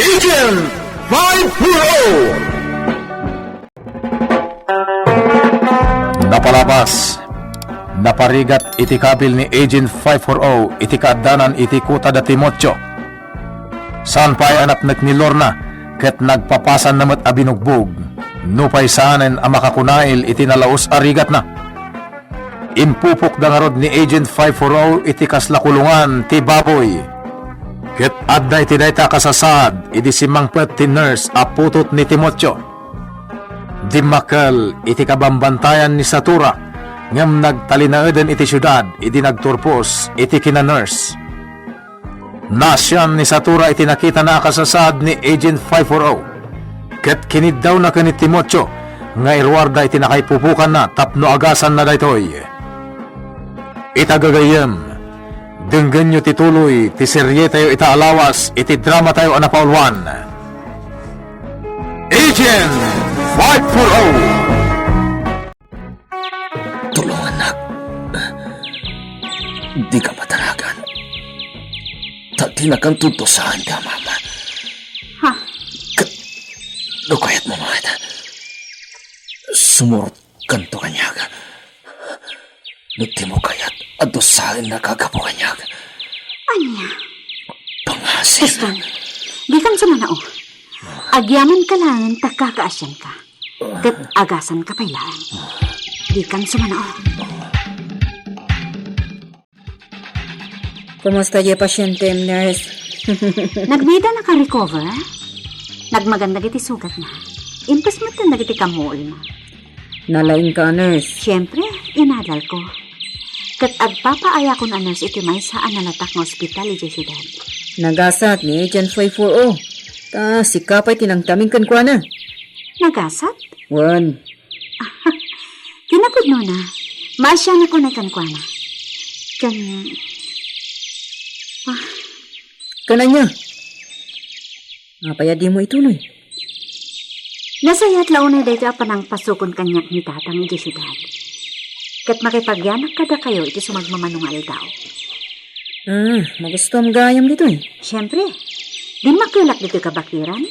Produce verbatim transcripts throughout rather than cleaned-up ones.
Agent five four oh. Napalabas, naparigat iti kabil ni Agent five four oh iti kaaddanan iti kuta da Timoteo. Saan pay a napnek ni Lorna ket nagpapasanna met a binugbog, nupay saanen a makakunail iti nalaus a rigatna. Impupokda ngarud ni Agent five four oh iti kasla kulongan ti baboy. Ket adda iti dayta a kasasaad idi simmangpet ti nurse a putot ni Timoteo. Dimmakkel iti kabambantayan ni Satura, ngem nagtalinaeden iti siudad idi nagturpos iti kina-nurse. Naasian ni Satura iti nakitana a kasasaad ni Agent five four oh, ket kiniddawna ken ni Timoteo nga iruarda iti nakaipupokanna tapno agasanna daytoy. Ita gagayyem, denggenyo ti tuloy ti serietayo ita a lawas iti dramatayo a napauluan, Agent five four oh. Tulongannak. Dika madaragan. Ta dinakanto dusaen ti amam. Ha? Ket no kayatmo met, sumurotkanto kaniak. No dimo kayat a dusaennak a gapu kaniak. Ania? Pangasim. Tristan, dikan sumanao. Agyamanka laeng ta kakaasianka. Ket agasanka pay laeng. Dikan sumanao. Kumusta diay pasiente, nurse? Nagmida naka-recover? Nagmaganda dagiti sugatna. Intas met dagiti kammuolna. Nalaingka a nurse? Siempre, inadalko. Ket agpapaayakon a nurse iti maysa a nalatak nga ospital idiay siudad. Nagasat ni Agent five four oh. Ta sika pay ti nangtaming kenkuana. Nagasat? Wen. Kinapudnona, maasianak unay kenkuana. Ken, ah. Ken ania? Apay a dimo ituloy? Nasayaat la unay daytoy a panangpasukon kaniak ni Tatang idiay siudad. Ket makipagyanak kadakayo iti sumagmamano nga aldaw. Ah, magustuam gayam ditoy. Siempre, dimmakkelak ditoy kabakiran.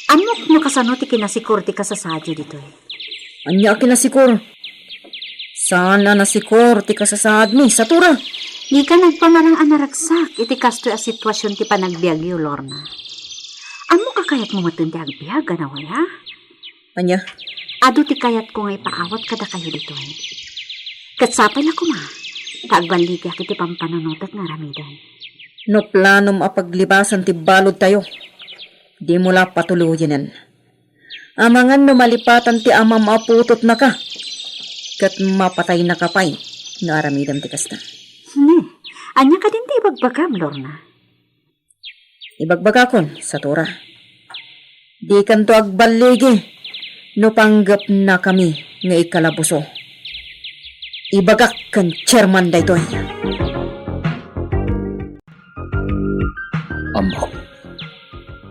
Ammok no kasano ti kinasikor ti kasasaadyo ditoy. Ania a kinasikor? Saan a nasikor ti kasasaadmi, Satura? Dika nagpamarang a naragsak iti kastoy a situasion ti panagbiagyo, Lorna. Ammok a kayatmo metten ti agbiag, a nawaya? Ania? Adu ti kayatko nga ipaawat kadakayo ditoy. Ket sapay la koma, ta agballigiak iti pampanunotek nga aramiden. No planom a paglibasan ti baludtayo, dimo la patuloyenen. Amangan no malipatan ti amam a putotnaka, ket mapataynaka pay no aramidem ti kasta. Hmm. Ania kadin ti ibagbagam, Lorna? Ibagbagakon, Satura. Dikanto agballigi no panggepnakami nga ikalabuso. Ibagak ken chairman daytoy. Ammok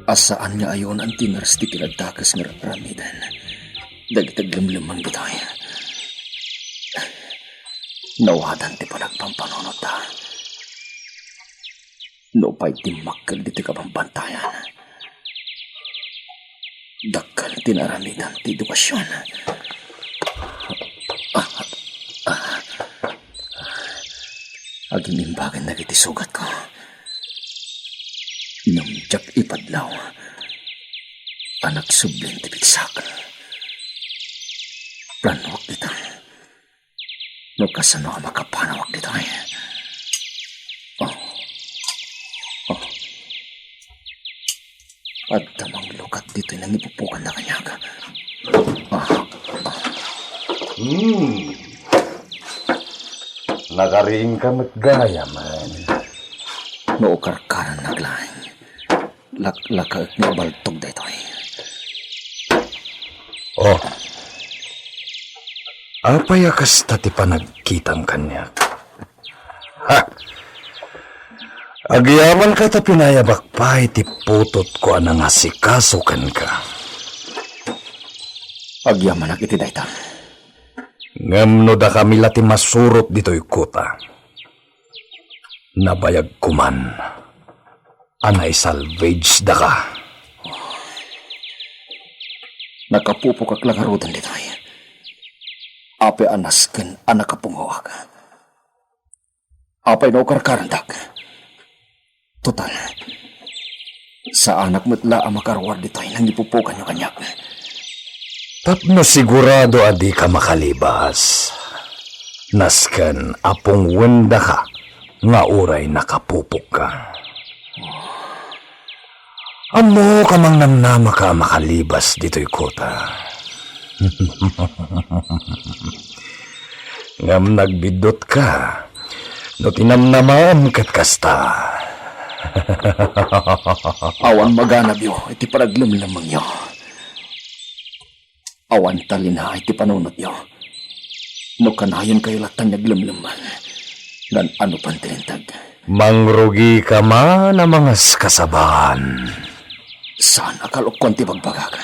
a saan nga ayonan ti nurse ti kinadakes nga aramiden dagiti aglemlemmeng ditoy. Nawadan ti panagpampanunotta. Nupay dimmakkel ditoy kabambantayan, dakkel ti naaramidan ti edukasion. Agim-imbagen dagiti sugatko. Ngem diak ipadlaw a nagsublin ti bigsak. Planuak dita. No kasano a makapanawak ditoy. Oh. Oh. Adda manglukat ditoy nangipupukan na kaniak. Ah. Hmm. Nagariingka met gayam. No karkaran naglaing. Laklakaek nga ibaltog daytoy. Oh. Apay a kasta ti panagkitam kaniak? Ha! Agyamanka ta pinayabak pay ti putotko a nangasikaso kenka. Agyamanak iti dayta. Ngem no dakami la ti masurot ditoy kuta, nabayag koman a naisalvage daka. Nakapupokak la ngaruden ditoy. Apay a nasken a nakapungoak? Apay no karkarandak? Total, saanak met la a makaruar ditoy nangipupokanyo kaniak. Tapno sigurado a dika makalibas, nasken a pungwendaka nga uray nakapupokka. Ammok a mangnamnamaka a makalibas ditoy kota. Ngem nagbiddutka no ti namnamam ket kasta. Awan maganabyo iti panaglemlemmengyo. Awan talinaay ti panunotyo no kanayonkayo latta nga aglemlemmeng ngan ano pay ti linteg. Mangrugika man a mangaskasaba. Saan a kalokkuan ti bagbagak.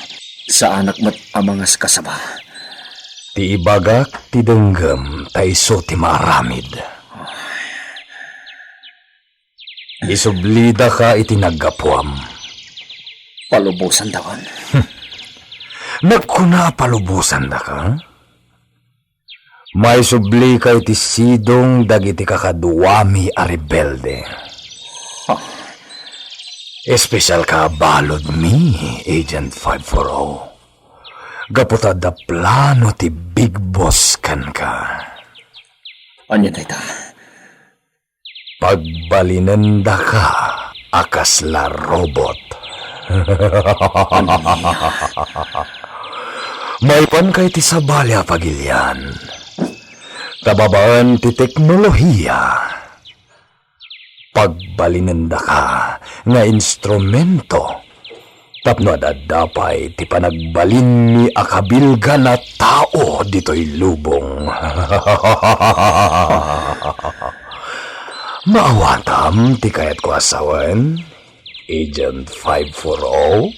Saanak met a mangaskasaba. Ti ibagak ti denggem ta isu ti maaramid. Isublidaka iti naggapuam. Palubosandakon. Nagkuna a palubosandaka? Maisublika iti sidong dagiti kakaduami a rebelde. Ah. Espesyalka a baludmi, Agent five four oh. Gapu ta adda plano ti Big Boss kenka. Ania dayta? Pagbalinendaka a kasla robot. Maipanka iti sabali a pagilian. Ta babaen ti teknolohiya, pagbalinendaka nga instrumento tapno adda pay ti panagbalinmi a kabilgan a tao ditoy lubong. Maawatam ti kayatko a sawen, Agent five four oh?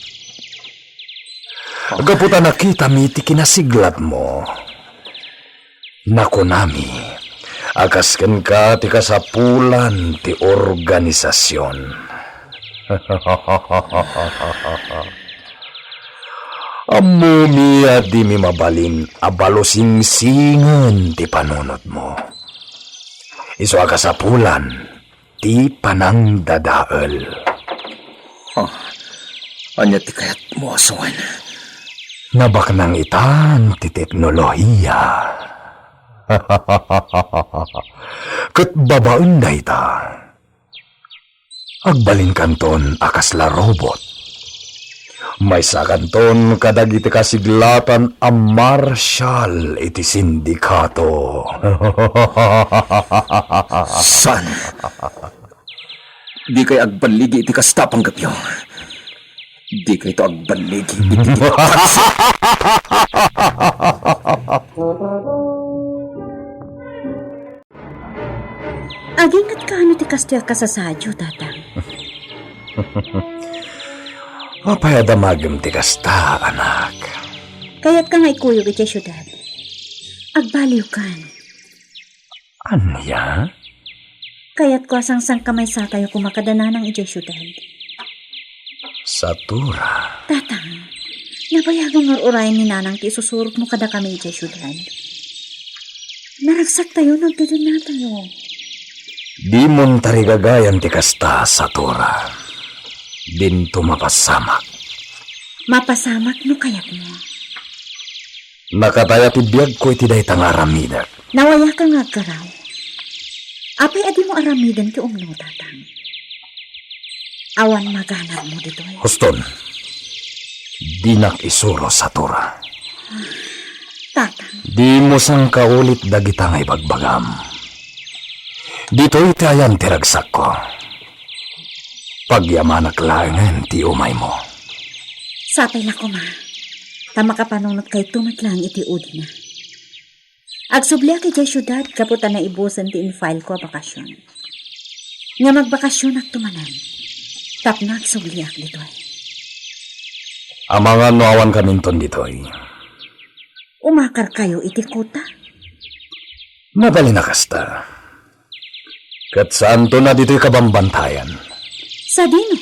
Gapu ta nakitami ti kinasiglatmo. Nakunami a kas kenka ti kasapulan ti organisasion. Ammomi a dimi mabalin a balusingsingen ti panunotmo. Isu a kasapulan ti panangdadael. Ah, ania ti kayatmo a sawen? Nabaknang itan ti teknolohiya. Ket babaen dayta, agbalinkanton a kasla robot. Maysakanton kadagiti kasiglatan a marshal iti sindikato. San? Dikay agballigi iti kasta a panggepyo. Dikayto agballigi iti demokrasia. Aginggatka no ti kasta a kasasaadyo, Tatang? Apay a damagem ti kasta, anak? Kayatka nga ikuyog idiay siudad. Agbaliwkan. Ania? Kayatko a sangsangkamaysatayo koma kada nanang idiay siudad. Satura. Tatang, nabayagan nga ur-urayen ni Nanang ti isusurotmo kadakami idiay siudad. Naragsaktayo no agdadannatayo. Dimon tarigagayan ti kasta, Satura. Dinto mapasamak. Mapasamak no kayatmo. Nakataya ti biagko iti dayta nga aramidek. Nawayaka nga agkaraw. Apay a dimo aramiden ti umno, Tatang? Awan maganarmo ditoy. Huston, dinak isuro, Satura. Tatang. Dimo sangkaulit dagita nga ibagbagam. Ditoy ti ayan ti ragsakko. Pagyamanak laengen ti umaymo. Sapay la koma, ta makapanunotkayto met laeng iti udina. Agsubliak idiay siudad gapu ta naibusen ti infile ko a bakasion. Ngem agbakasionakto manen tapno agsubliak ditoy. Amangan no awankaminton ditoy. Umakarkayo iti kota? Mabalin a kasta. Ket saanton a ditoy kabambantayan. Sadino?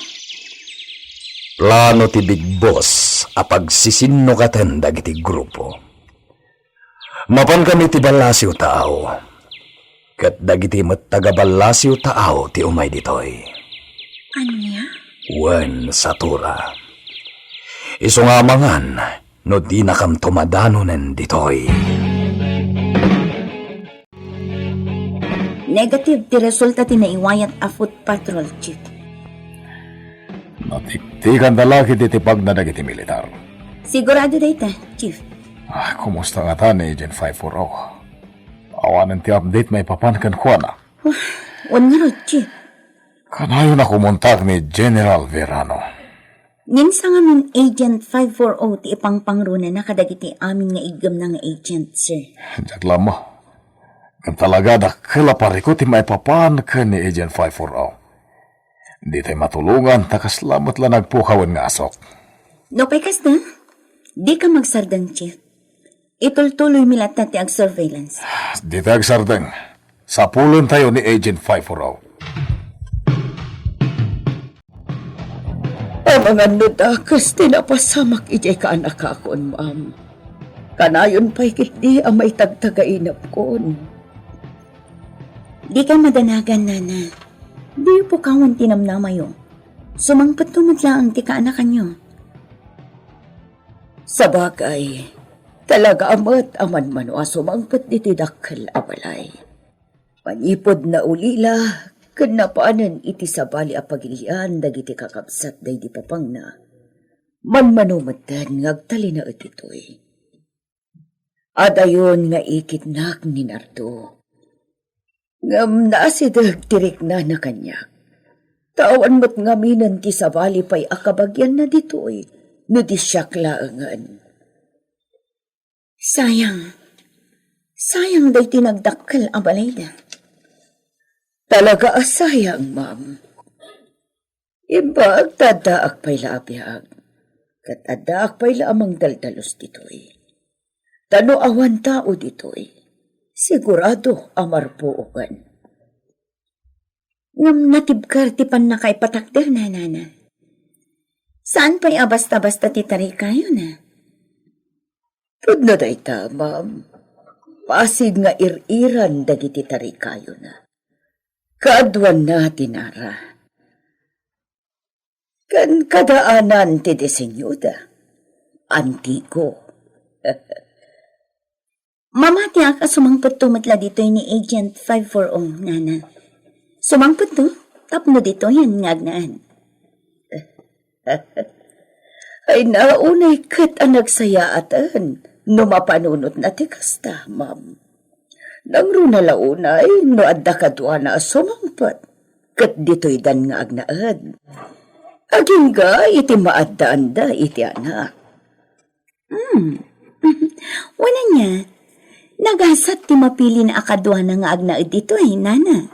Plano ti Big Boss a pagsisinnukaten dagiti grupo. Mapankami ti Ballasiw Taaw, ket dagiti met taga Ballasiw Taaw ti umay ditoy. Ania? Wen, satura. Isu nga amangan no dinakam tumadanonen ditoy. Negative ti resulta ti naiwayat a foot patrol, Chief. Natiktikan da la ketdi ti pagna dagiti militar. Sigurado dayta, Chief. Ah, kumusta ngata ni Agent five four oh? Awanen ti update maipapan kenkuana. Wah, wen ngarud, Chief. Kanayon a kumontak ni General Verano. Ngem sa ngamin Agent five four oh ti ipangpangrunana kadagiti amin nga iggemna nga agent, sir. Diak la ammo. Ngem talaga dakkel a parikut ti maipapan ken ni Agent five four oh. Ditay matulongan ta kasla met la nagpukawen nga asok. Nupay kasta, dika magsardeng, Chief. Itultuloymi latta ti agsurveillance. Ditay agsardeng. Sapulentayo ni Agent five four oh. Amangan no dakes ti napasamak idiay kaanakakon, ma'am. Kanayon pay ketdi a maitagtagainepkon. Dikay madanagan, nana. Diyo pukawen ti namnamayo. Sumangpetto met laeng ti kaanakanyo. Sabagay, talaga met a manmano a sumangpet ditoy dakkel a balay. Manipud naulila ken napanen iti sabali a pagilian dagiti kakabsat daydi papangna, manmano metten nga agtalinaed ditoy. Adayon nga ikitnak ni Nardo. Ngem naasideg ti riknana kaniak. Ta awan met ngaminen ti sabali pay a kabagianna ditoy no di siak laengen. Sayang. Sayang daytoy nagdakkel a balayda. Talaga a sayang, ma'am. Imbag ta addaak pay la a biag, ket addaak pay la a mangdaldalus ditoy. Ta no awan tao ditoy, sigurado a marpuoken. Ngem natibker ti pannakaipatakderna, nana. Saan pay a basta-basta ti tarikayona. Pudno dayta, ma'am. Pasig nga ir-iran dagiti tarikayona. Kaaduanna ti nara. Ken kadaanan ti disenyoda. Antiko. Mamatiak a sumangpetto met la ditoy ni Agent five four oh, nana. Sumangpetto tapno ditoyen nga agnaed. Ay, naunay ket a nagsayaaten no mapanunotna ti kasta, ma'am. Nangruna la unay no adda kaduana a sumangpet ket ditoydan nga agnaed. Agingga iti maaddaanda iti anak. Hmm. Wen ania, nagasat ti mapilina a kaduana nga agnaed ditoy, nana.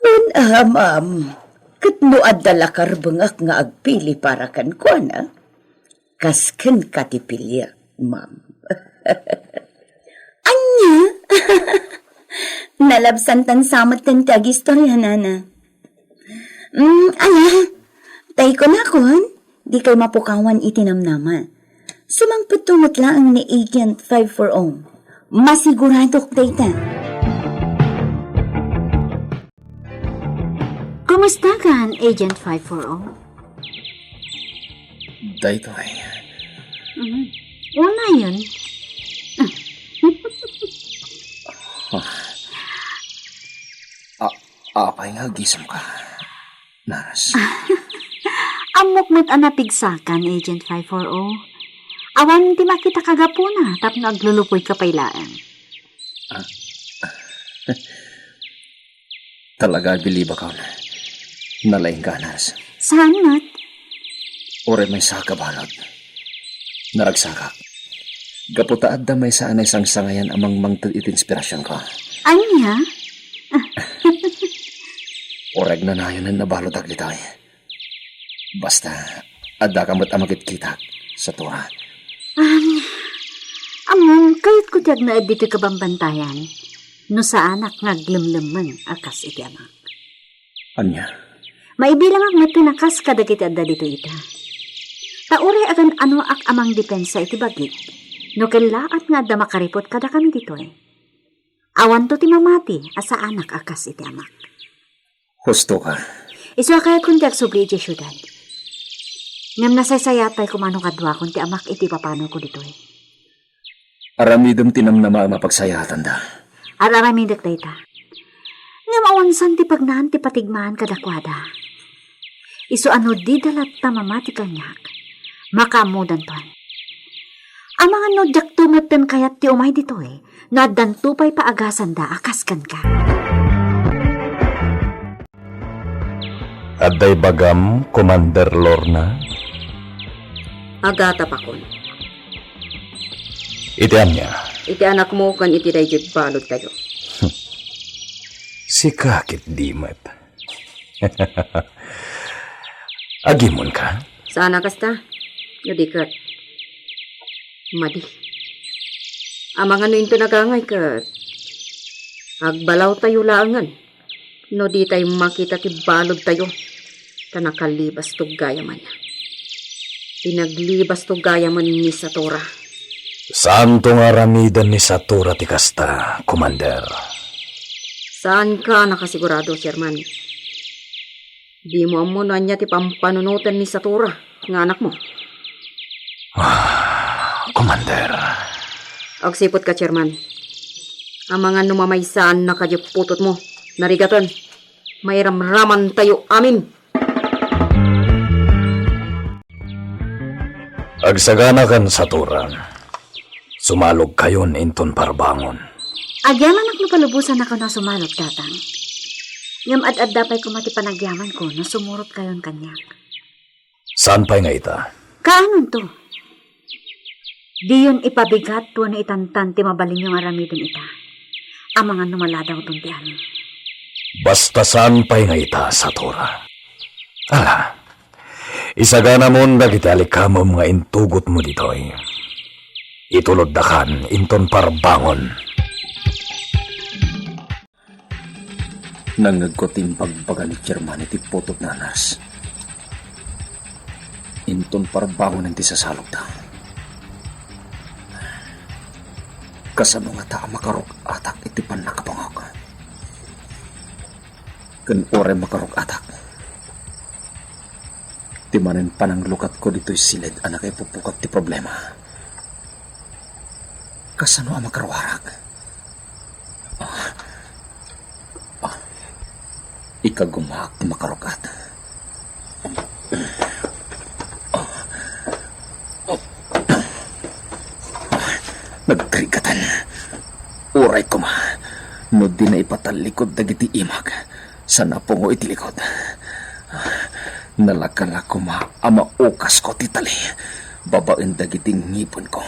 Wen a, ma'am, ket no adda la karbengak nga agpili para kenkuana, kas kenka ti piliak, ma'am. Ania? Nalabsantan sa metten ti agistoria, nana. Mm, ania? Tay kunakon, dikay mapukawan iti namnama. Sumangpetto met laeng ni Agent five four oh. Masiguradok dayta. Kumusta kan, Agent five four oh? Daytoy. Mhm. Unayen. Ah, apay nga agisemka, Nurse? Ammok met a napigsakan, Agent five four oh. Awan ti makitaka gapuna tapno aglulupoyka pay laeng. Ah. Talaga, agbilibakon. Nalaingka, Nurse. Saan met? Uray maysa ka balud. Naragsakak. Gapu ta adda maysa a naisangsangayan a mangmangted iti inspirasionko. Ania? Uray agnanayon a nabaludak ditoy. Basta, addaka met a makitkitak, satura. Am, ammom, kayatko ti agnaed ditoy kabambantayan. No saanak nga aglemlemmeng a kas iti amak. Ania? Maibilangak met ti nakas kadagiti adda ditoy ita. Ta uray agan-anoak a mangdepensa iti bagik, no kellaat nga adda makaripot kadakami ditoy, awanto ti mamati a saanak a kas iti amak. Husto ka. Isu a kayatkon ti agsubli idiay siudad. Ngem nasaysayaat pay koma no kaduakon ti amak iti papanawko ditoy. Aramidem ti namnama a mapagsayaatanda. Ar-aramidek dayta. Ngem awan saan ti pagnaan ti patigmaan kadakuada. Isu a no dida latta mamati kaniak, makaammodanton. Amangan no diakto metten kayat ti umay ditoy, no addanto pay paagasanda a kas kenka. Adda ibagam, Commander Lorna? Agatapakon. Iti ania? Iti anakmo ken iti daydiay baludtayo. Sika ketdi met. Agimonka? Saan a kasta. No di ket, madi. Amangan no inton agangay ket agbalawtayo laengen no ditay makita ti baludtayo, ta nakalibasto gayamen. Pinaglibasto gayamen ni Satora. Saanto nga aramiden ni Satora ti kasta, Commander? Saanka a nakasigurado, Chairman. Dimo ammo no ania ti pampanunoten ni Satora nga anakmo. Ah, Commander. Agsiputka, Chairman. Amangan no mamaysaannaka diay putotmo, narigaten, mairamramantayo amin. Agsaganakan, Satora. Sumalogkayon inton parbangon. Agyamanak no palubosannak a sumalog, Tatang. Ngem ad-adda pay koma ti panagyamanko no sumurotkayon kaniak. Saan pay nga ita? Kaanonto? Diyon ipabigat wenno itantan ti mabalinyo nga aramiden ita. Amangan no maladawton ti amin. Basta saan pay nga ita, Satora. Ala, isaganamon dagiti alikamem nga intugotmo ditoy. Ituloddakan inton parbangon. Nangngegko ti imbagbaga ni Chairman iti putotna a nurse. Inton parbangonen ti sasalogda. Kasano ngata a makarug-atak iti pannakabungok? Ken uray makarug-atak, ti manen pananglukatko ditoy siled a nakaipupukat ti problema. Kasano a makaruarak? Ah. Ah. Ikagumaak ti makarug-at. Nagrigatan. Uray koma no dina ipatallikod dagiti imak, sa napungo iti likod. Nalaka la koma a maukasko ti tali babaen dagiti ngipenko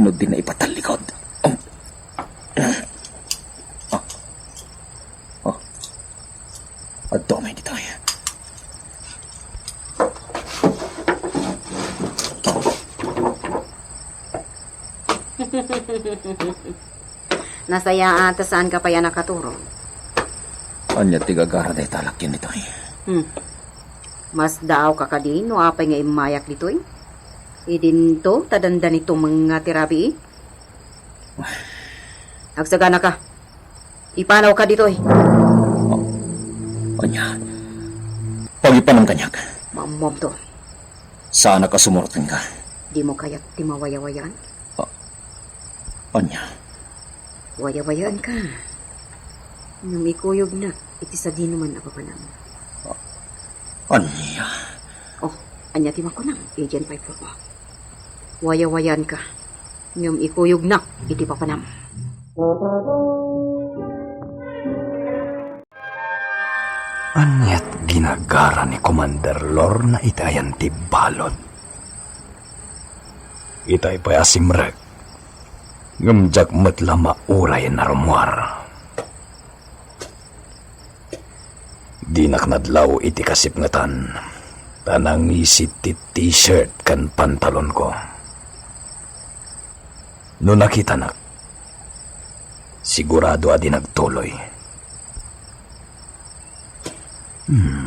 no dina ipatallikod. Ah. Ah. Adda umay ditoy. Nasayaat ta saanka pay a nakaturog. Ania ti gagara dayta a lakyon ditoy? Hmm. Masdaawka kadi no apay nga immayak ditoy? Idinto ta dandani tumengnga ti rabii? Agsaganaka. Ipanawka ditoy. Ania? Pangipanam kaniak? Maammoamto. Saanak a sumurot kenka. Dimo kayat ti mawayawayaan? Ah, ania? Wayawayaanka. Ngem ikuyognak iti sadinoman a papanam. Ah, ania? Oh, ania ti makunam idiay paypaymo? Wayawayaanka. Ngem ikuyognak iti papanam. Aniat ginagara ni Commander Lorna iti ayan ti balud? Itay pay a simrek, ngem diak met la mauray a rummuar. Dinak nadlaw iti kasipngetan, ta nangisit ti t-shirt ken pantalonko. No nakitanak, sigurado a di nagtuloy. Hmm.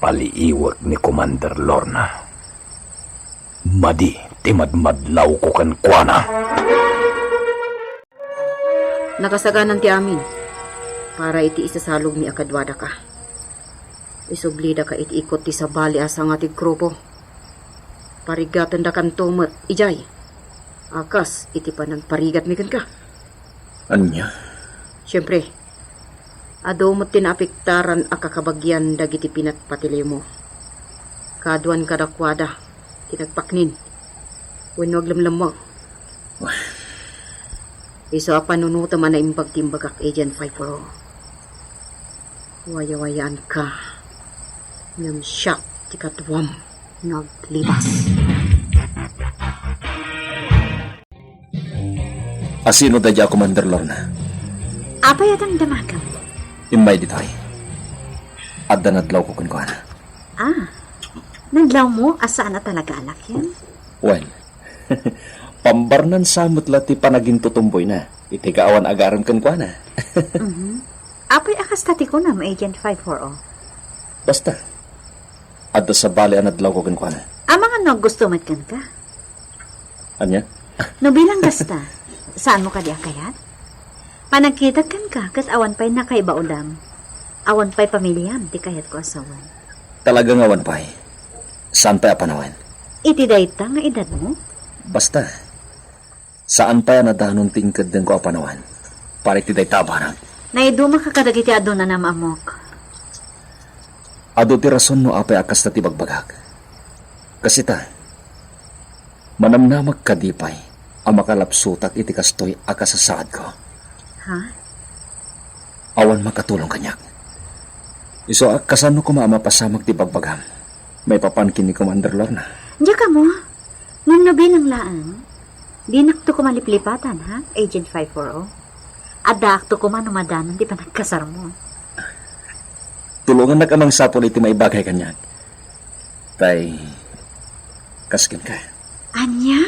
Paliiwek ni Commander Lorna. Madi ti madmadlawko kenkuana. Nakasaganan ti amin para iti isasalogmi a kaduadaka. Isublidaka iti ikot ti sabali a sanga ti grupo. Parigatendakanto met idiay a kas iti panangparigatmi kenka. Ania? Siempre, adu met ti naapektaran a kakabagian dagiti pinatpatiliwmo. Kaaduan kadakuada ti nagpaknin wenno aglemlemmeng. Isu a panunotem a naimbag ti imbagak, Agent five four oh. Wayawayaanka ngem siak ti kaduam nga aglibas. Asino daydiay a Commander Lorna? Apay a damdamagam? Immay ditoy. Adda nadlawko kenkuana. Ah, nadlawmo a saan a talaga a lakian? Wen, pambarnan sa met la ti panagintutumboyna iti kaawan agarem kenkuana. Mhm. Apay a kasta ti kunam, Agent five four oh? Basta, adda sabali a nadlawko kenkuana. Amangan no aggusto met kenka? Ania? No bilang kasta, saanmo kadi a kayat? Panagkitak kenka ket awan pay nakaibaudam. Awan pay pamiliam ti kayatko a sawen. Talaga nga awan pay. Saan pay a panawen? Iti dayta nga edadmo? Basta, saan pay a nadanon ti inkeddengko a panawen para iti dayta a banag. Naidumaka kadagiti adun a naam-ammok. Adu ti rason no apay a kasta ti bagbagak. Kas ita, manamnamag kadi pay a makalapsutak iti kastoy a kasasaadko. Ha? Awan makatulong kaniak. Isu a, kasano koma a mapasamak ti bagbagam maipapan ken ni Commander Lorna? Diak ammo. Ngem no bilang laeng, dinakto koma liplipatan, ha, Agent five four oh? Addaakto koma no madanon ti panagkasarmo. Tulongannak a mangsapul iti maibagay kaniak. Tay, kas kenka. Ania?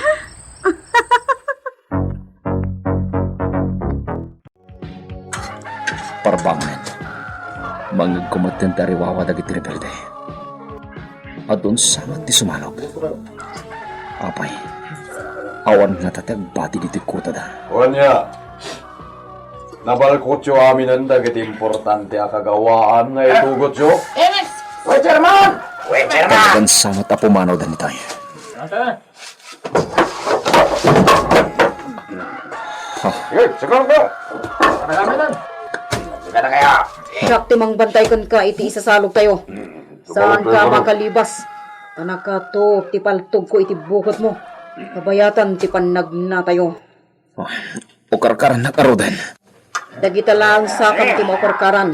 Parbangonen, mangngegko metten ti ariwawa dagiti rebelde. Adun sa met ti sumalog. Apay, awan ngata ti agbati ditoy kutada. Ania, nabalkotyo aminen dagiti importante a kagawaan nga itugotyo? Yes! Waiter man! Waiter man! Talagan sa met a pumanawda ditoy. Sige, sigurado. Siak ti mangbantay kenka iti isasalogtayo. Saanka a makalibas, ta nakatuok ti paltogko iti bukotmo. Kabayatan ti pannagnatayo. Ukarkarannak ngaruden. Dagita laeng sakam ti maukarkaran.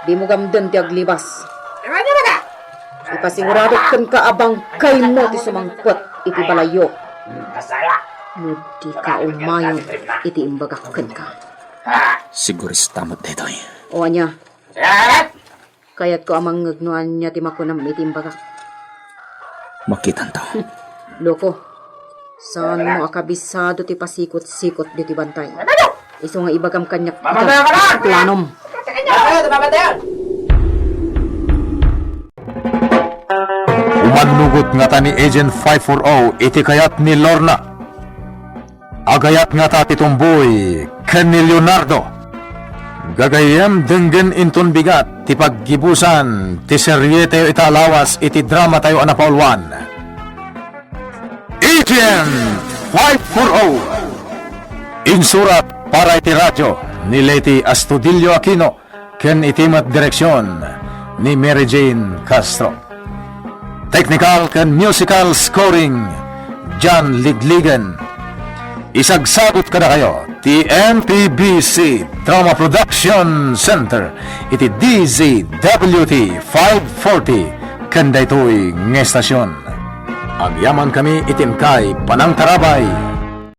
Dimo gamden ti aglibas. Ipasiguradok kenka a bangkaymo ti sumangpet iti balayyo. No dika umayon iti imbagak kenka. Sigurista met daytoy. O ania? Kayatko a mangngeg no ania ti makunam iti imbagak. Makitanto. Loko, saanmo a kabisado ti pasikot-sikot ditoy bantay. Isu nga ibagam kaniak ti planom. Umannugot ngata ni Agent five four oh iti kayat ni Lorna. Agayat ngata ti tumboy ken ni Leonardo. Gagayyem, denggen inton bigat ti paggibusan ti serietayo ita a lawas iti dramatayo a napauluan, Agent five four oh. Insurat para iti radio ni Leti Astudillo Aquino ken iti met direksion ni Mary Jane Castro. Technical ken musical scoring, John Ligligan. Isagsagut kadakayo ti M P B C Drama Production Center iti D Z W T five forty ken daytoy nga estasion. Agyamankami iti inkay panangtarabay.